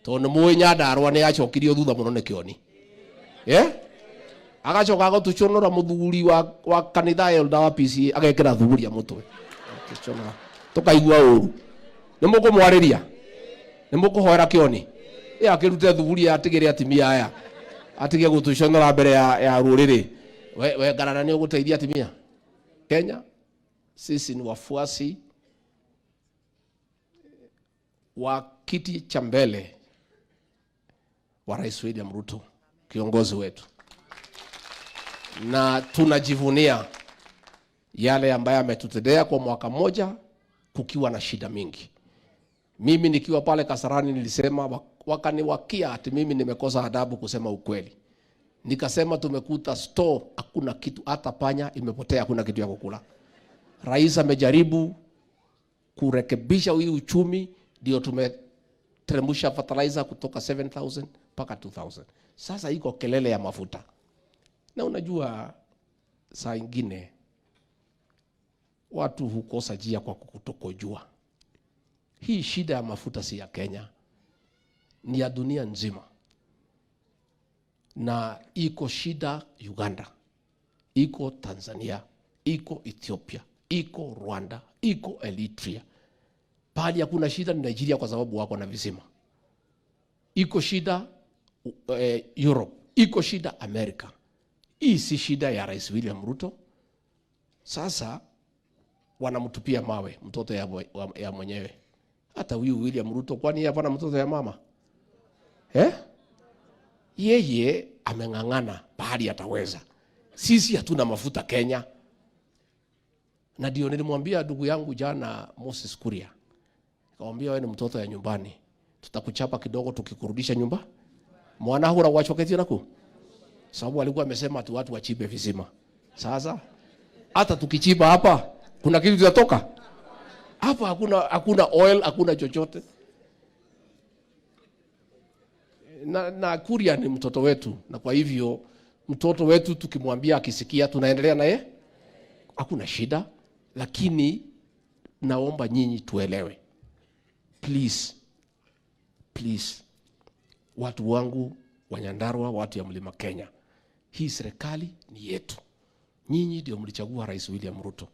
Tondu nĩ mũĩ Nyandarũa nĩ yacokirio thutha mũno nĩ Kĩoni. Eh? Agacoka agatuconora mũthuri wa kanitha elder wa PCA agekĩra thuburia mũtwe. Agatuconora. Tũkaigua ũru. Nĩ mũkũmwarĩria? Nĩ mũkũhoera Kĩoni? Ĩ akĩrute thuburia atigĩre atimia aya. Atige gũtũconora mbere ya rũrĩrĩ. We Ngarara nĩ ũgũteithia atimia? Kenya sisi ni wafuasi wa kiti cha mbele wa Rais William Ruto, kiongozi wetu, na tunajivunia yale ambayo ametutendea kwa mwaka mmoja kukiwa na shida mingi. Mimi nikiwa pale Kasarani nilisema, wakaniwakia ati mimi nimekosa adabu kusema ukweli. Nikasema tumekuta store hakuna kitu, hata panya imepotea, hakuna kitu ya kukula. Rais amejaribu kurekebisha hii uchumi, ndio tumeteremsha fertilizer kutoka 7,000 mpaka 2,000. Sasa iko kelele ya mafuta. Na unajua saa ingine watu hukosa njia kwa kutokojua. Hii shida ya mafuta si ya Kenya, ni ya dunia nzima. Na iko shida Uganda, iko Tanzania, iko Ethiopia, iko Rwanda, iko Eritrea. Pahali hakuna shida ni Nigeria kwa sababu wako na visima. Iko shida Europe, iko shida America. Hii si shida ya Rais William Ruto. Sasa wanamtupia mawe mtoto ya mwenyewe. Hata huyu William Ruto kwani hapana mtoto ya mama? Yeye ameng'ang'ana pahali ataweza. Sisi hatuna mafuta Kenya. Na ndio nilimwambia ndugu yangu jana Moses Kuria. Nikamwambia wewe ni mtoto ya nyumbani. Tutakuchapa kidogo tukikurudisha nyumba. Mwana hura wachoketie naku? Sababu alikuwa amesema tu watu wachimbe visima. Sasa hata tukichimba hapa kuna kitu kitatoka? Hapa hakuna oil, hakuna chochote. Na Kuria ni mtoto wetu, na kwa hivyo mtoto wetu tukimwambia akisikia tunaendelea naye, hakuna shida. Lakini naomba nyinyi tuelewe. Please, please, watu wangu wa Nyandarua, watu ya Mlima Kenya, hii serikali ni yetu. Nyinyi ndio mlichagua Rais William Ruto.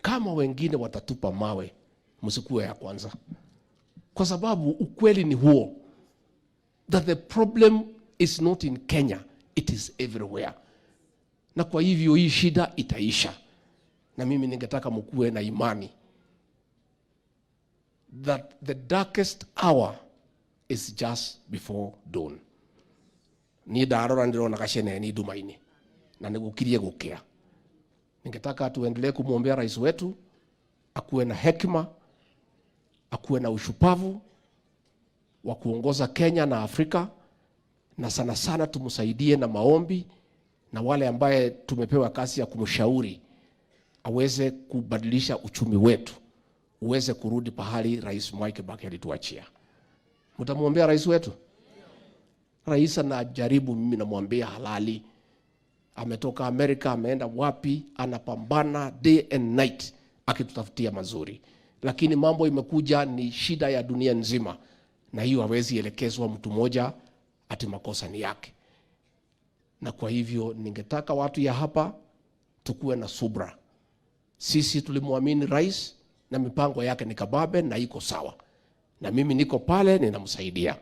Kama wengine watatupa mawe, msikuwe ya kwanza. Kwa sababu ukweli ni huo, that the problem is not in Kenya, it is everywhere. Na kwa hivyo hii shida itaisha. Na mimi ningetaka mkuwe na imani that the darkest hour is just before dawn. Ni ndarora ndirona gacene ni ndumaini na nigukirie gukia. Ningetaka tuendelee kumwombea rais wetu akuwe na hekima, akuwe na ushupavu wa kuongoza Kenya na Afrika, na sana sana tumsaidie na maombi, na wale ambaye tumepewa kazi ya kumshauri aweze kubadilisha uchumi wetu uweze kurudi pahali Rais Mwai Kibaki alituachia. Mtamuombea rais wetu? Rais anajaribu, mimi namwambia halali. Ametoka Amerika, ameenda wapi, anapambana day and night akitutafutia mazuri. Lakini mambo imekuja ni shida ya dunia nzima, na hiyo hawezi elekezwa mtu mmoja ati makosa ni yake. Na kwa hivyo ningetaka watu ya hapa tukuwe na subra. Sisi tulimwamini rais na mipango yake ni kababe na iko sawa. Na mimi niko pale ninamsaidia.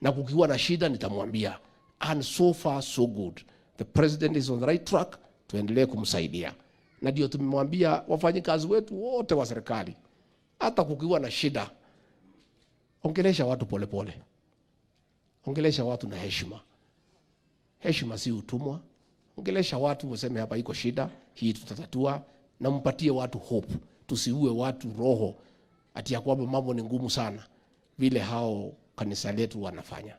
Na kukiwa na shida nitamwambia. And so far so good. The president is on the right track, tuendelee kumsaidia. Na ndio tumemwambia wafanyikazi wetu wote wa serikali, hata kukiwa na shida, ongelesha watu pole pole. Ongelesha watu na heshima. Heshima si utumwa. Ongelesha watu useme hapa iko shida, hii tutatatua, na mpatie watu hope. Tusiue watu roho ati ya kwamba mambo ni ngumu sana vile hao kanisa letu wanafanya.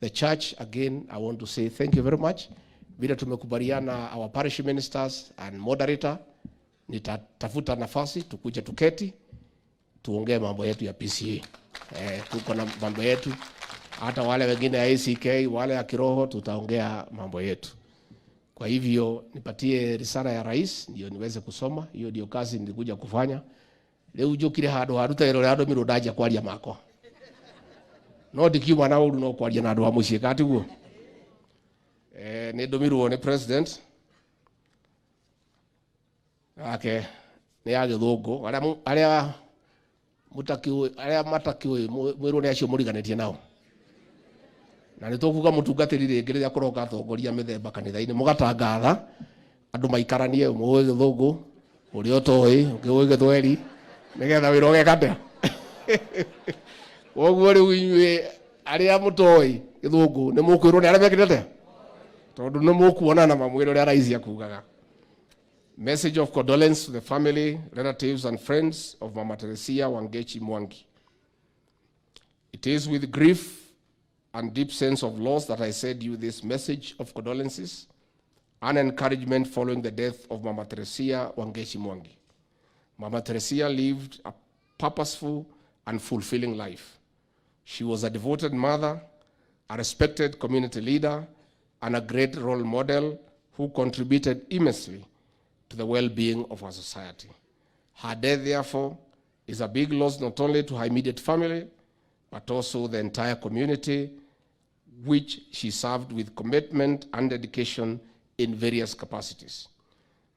The church, again, I want to say thank you very much. Vile tumekubaliana our parish ministers and moderator, nitatafuta nafasi tukuje tuketi tuongee mambo yetu ya PCA. Tuko na mambo yetu, hata wale wengine ya ACK, wale ya kiroho, tutaongea mambo yetu. Kwa hivyo nipatie risala ya rais ndio niweze kusoma. Hiyo ndio kazi nilikuja kufanya. Leo njukire handu haruta iro rĩa ndũmirwo ndanjia kwaria makwa. No ndikiuma na ũru no kwaria na andũ a mũciĩ katiguo. Nĩ ndũmirwo nĩ president ake nĩ ya gĩthũngũ arĩa mũtakĩũĩ, arĩa matakĩũĩ mwĩrwo nĩ acio mũriganĩtie nao, na nĩ tũkuga mũtungatĩri rĩngĩ rĩrĩa kũroka atongoria mĩthemba kanitha-inĩ mũgatangatha andũ maikaranie, ũmwe ũĩ gĩthũngũ, ũrĩa ũtoĩ, ũngĩ ũĩ gĩthweri, nĩgetha wĩra ũgeka atĩa. Koguo rĩu inyuĩ arĩa mũtoĩ gĩthũngũ nĩ mũkwĩrwo nĩ arĩa mekĩte atĩa, tondũ nĩ mũkuonana mamwĩre ũrĩa raici akugaga. Message of condolence to the family, relatives, and friends of Mama Teresia Wangechi Mwangi. It is with grief and deep sense of loss that I send you this message of condolences and encouragement following the death of Mama Teresia Wangechi Mwangi. Mama Teresia lived a purposeful and fulfilling life. She was a devoted mother, a respected community leader, and a great role model who contributed immensely to the well-being of our society. Her death, therefore, is a big loss not only to her immediate family, but also the entire community, which she served with commitment and dedication in various capacities.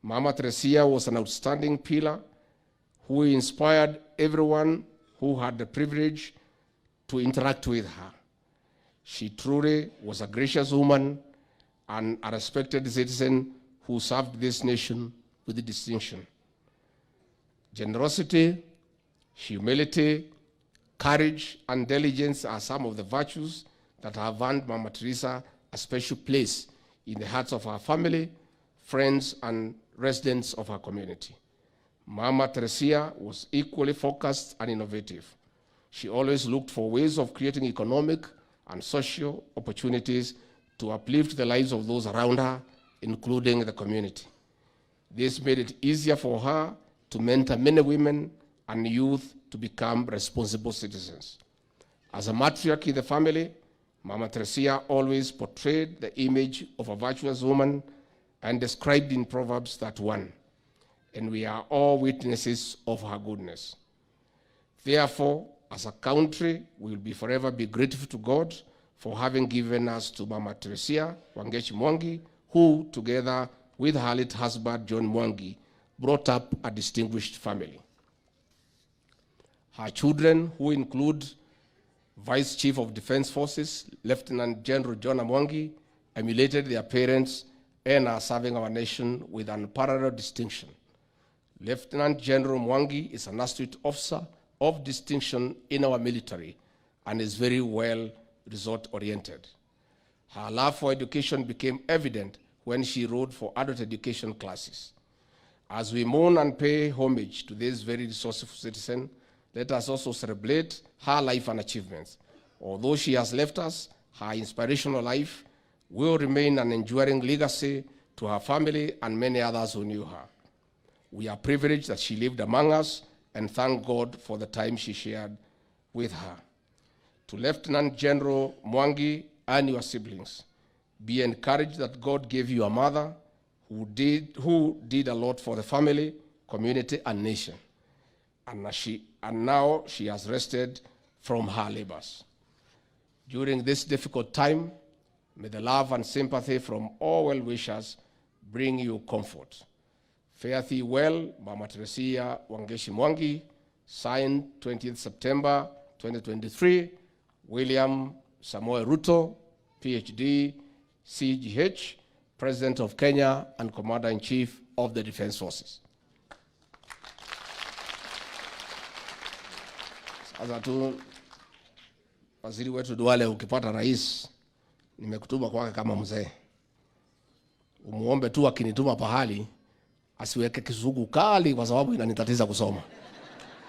Mama Teresia was an outstanding pillar who inspired everyone who had the privilege to interact with her. She truly was a gracious woman and a respected citizen who served this nation with distinction. Generosity, humility, courage, and diligence are some of the virtues that have earned Mama Teresa a special place in the hearts of her family, friends, and residents of her community. Mama Teresia was equally focused and innovative. She always looked for ways of creating economic and social opportunities to uplift the lives of those around her, including the community. This made it easier for her to mentor many women and youth to become responsible citizens. As a matriarch in the family, Mama Teresia always portrayed the image of a virtuous woman and described in Proverbs 31. And we are all witnesses of her goodness. Therefore, as a country, we will be forever be grateful to God for having given us to Mama Teresia Wangechi Mwangi, who, together with her late husband John Mwangi, brought up a distinguished family. Her children, who include Vice Chief of Defense Forces, Lieutenant General John Mwangi, emulated their parents and are serving our nation with unparalleled distinction. Lieutenant General Mwangi is an astute officer of distinction in our military and is very well result oriented. Her love for education became evident when she wrote for adult education classes. As we mourn and pay homage to this very resourceful citizen, let us also celebrate her life and achievements. Although she has left us, her inspirational life will remain an enduring legacy to her family and many others who knew her. We are privileged that she lived among us and thank God for the time she shared with her. To Lieutenant General Mwangi and your siblings, be encouraged that God gave you a mother who did a lot for the family, community, and nation. And now she has rested from her labors. During this difficult time, may the love and sympathy from all well wishers bring you comfort. Fare thee well, Mama Teresia Wangechi Mwangi, signed 20th September 2023, William Samoei Ruto, PhD, CGH, President of Kenya and Commander-in-Chief of the Defense Forces. Sasa tu waziri wetu Duale, ukipata rais, nimekutuma kwake kama mzee, umuombe tu akinituma pahali asiweke kizungu kali, kwa sababu inanitatiza kusoma.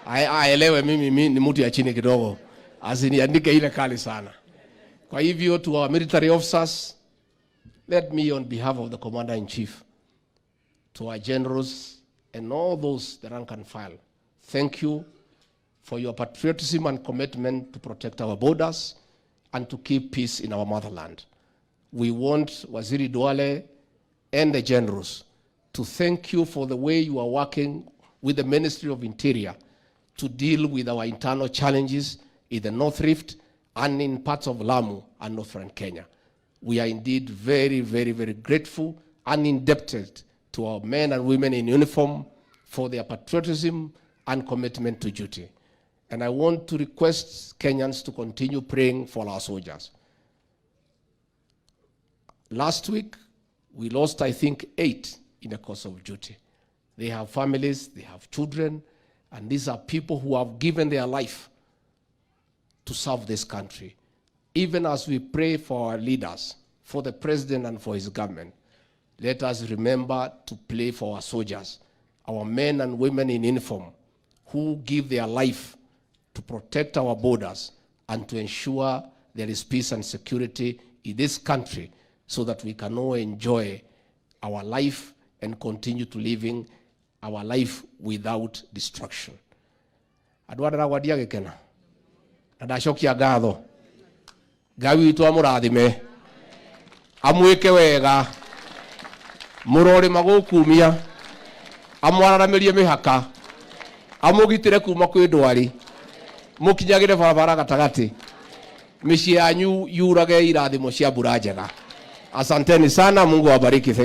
Aelewe mimi ni mtu ya chini kidogo, asiniandike ile kali sana. Kwa hivyo to our military officers, let me, on behalf of the commander in chief, to our generals and all those the rank and file, thank you for your patriotism and commitment to protect our borders and to keep peace in our motherland. We want Waziri Duale and the generals to thank you for the way you are working with the Ministry of Interior to deal with our internal challenges in the North Rift and in parts of Lamu and northern Kenya. We are indeed very, very, very grateful and indebted to our men and women in uniform for their patriotism and commitment to duty. And I want to request Kenyans to continue praying for our soldiers. Last week, we lost, I think, 8 in the course of duty. They have families, they have children, and these are people who have given their life to serve this country. Even as we pray for our leaders, for the president and for his government, let us remember to pray for our soldiers, our men and women in uniform who give their life to protect our borders and to ensure there is peace and security in this country so that we can all enjoy our life and continue to living our life without destruction. Andũ aya ndĩragwadia gĩkena na ndacokia ngatho. Ngai witũ amũrathime, amwĩke wega, mũrorĩma gũkumia, amwararamĩrie mĩhaka, amũgitĩre kuma kwĩ ndwari, mũkinyagĩre barabara gatagatĩ, mĩciĩ yanyu yurage irathimo cia mbura njega. Asanteni sana, Mungu awabariki.